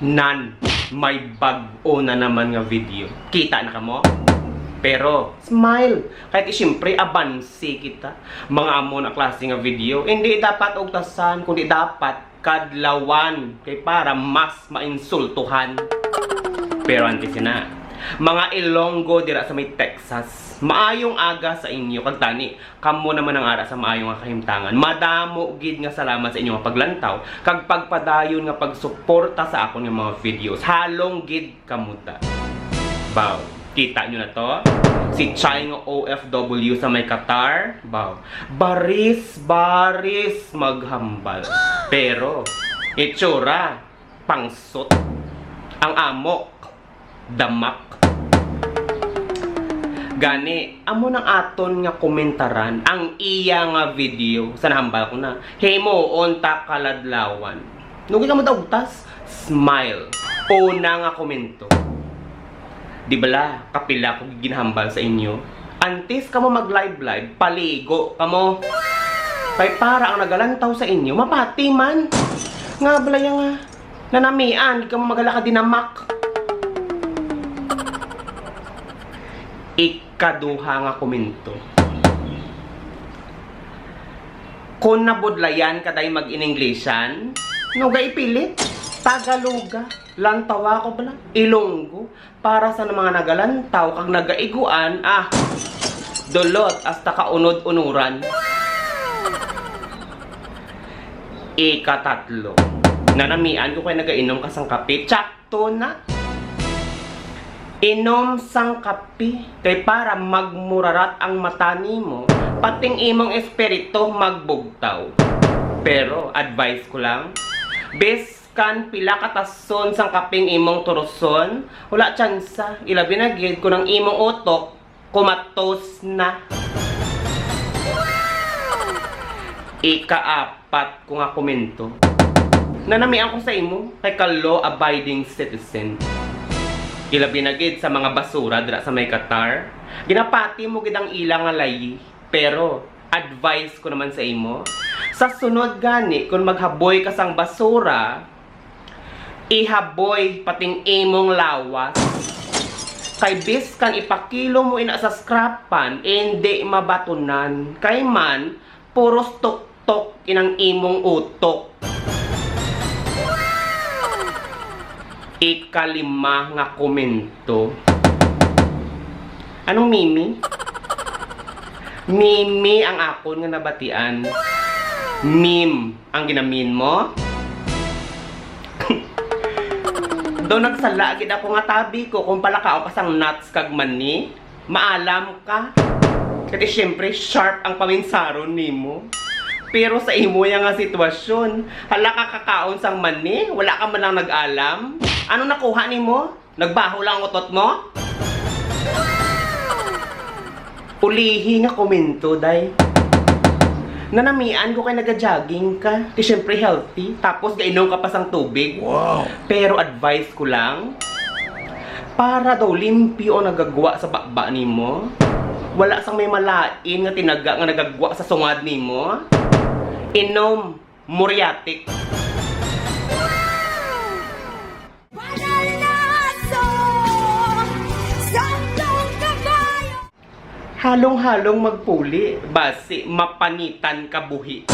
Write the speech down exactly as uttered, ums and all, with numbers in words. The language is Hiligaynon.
Nan, may bag-o na naman nga video. Kita na kamo? Pero, smile. Kahit siyempre, abansi kita. Mga amo na klase nga video, hindi dapat ugtasan, kundi dapat kadlawan. Kay para mas mainsultuhan. Pero antes na, mga Ilonggo dira sa may Texas, maayong aga sa inyo. Kag tani, kamo naman ang ara sa maayo nga kahimtangan. Madamo gid nga salamat sa inyo nga paglantaw kag pagpadayon nga pagsuporta sa akon nga mga videos. Halong gid kamuta. Baw, kita nyo na to? Si Chai nga O F W sa may Qatar, baw, baris, baris maghambal. Pero, itsura, pangsot. Ang amok, damak. Gani, amo nang aton nga komentaran ang iya nga video sa nahambal ko na. Himuon ta kaladlawan. Nugi ka madaugtas? Smile. Una nga komento. Di bala, kapila ko ginahambal sa inyo? Antes kamo mag-live-live, paligo kamo. Kay para ang nagalantaw sa inyo, mapati man. Nga bala yang, ah, nanamian, di kamo magala ka dinamak. Ikaduha nga komento. Kung nabudlayan ka day mag-in-Englishan, no, gaipilit, Tagaloga, lantawa ko bala, Ilonggo, para sa mga nagalantaw kag nagaiguan, ah, dulot hasta kaunod-unuran. Ikatatlo, nanamian ko kay nagainom ka sang kape. Tsakto na. Inom sang kape kay para magmurarat ang mata nimo, pating imong espiritu magbugtaw. Pero advice ko lang, bis kan pila ka tason sang kaping imong turuson, wala tsansa, ilabi na gid kung ang imong utok kumatos na. Ikaapat ko nga komento. Nanamian ko sa imo kay ka law-abiding citizen. Ilabi na gid sa mga basura dira sa may Qatar. Ginapati mo gid ang ila nga layi. Pero, advice ko naman sa imo, sa sunod gani, kung maghaboy ka sang basura, ihaboy pating imong lawas. Kay biskan ipakilo mo ina sa scrapan, indi mabatunan. Kay man, puros tuktok inang imong utok. Ikalima nga komento. Anong mimi? Mimi ang akon nga nabatian. Meme ang ginamin mo? Do nagsala gid ako nga tabi ko kung palakaw ka sang nuts kag mani. Maalam ka. Kay siyempre, sharp ang paminsaron nimo. Pero sa imo ya nga sitwasyon, hala ka kakaon sang mani, wala ka man lang nag-alam. Ano nakuha nimo? Nagbaho lang ang utot mo? Ulihi nga komento, day. Nanamian ko kay naga-jogging ka. Kay siyempre healthy. Tapos gainom ka pa sang tubig. Wow. Pero advice ko lang, para daw limpyo ang nagagwa sa baba nimo, wala sang may malain nga tinaga nga nagagwa sa sungad nimo, inom muriatic. Panalaso, saktong kabayo. Halong-halong magpuli, basi mapanitan ka buhi.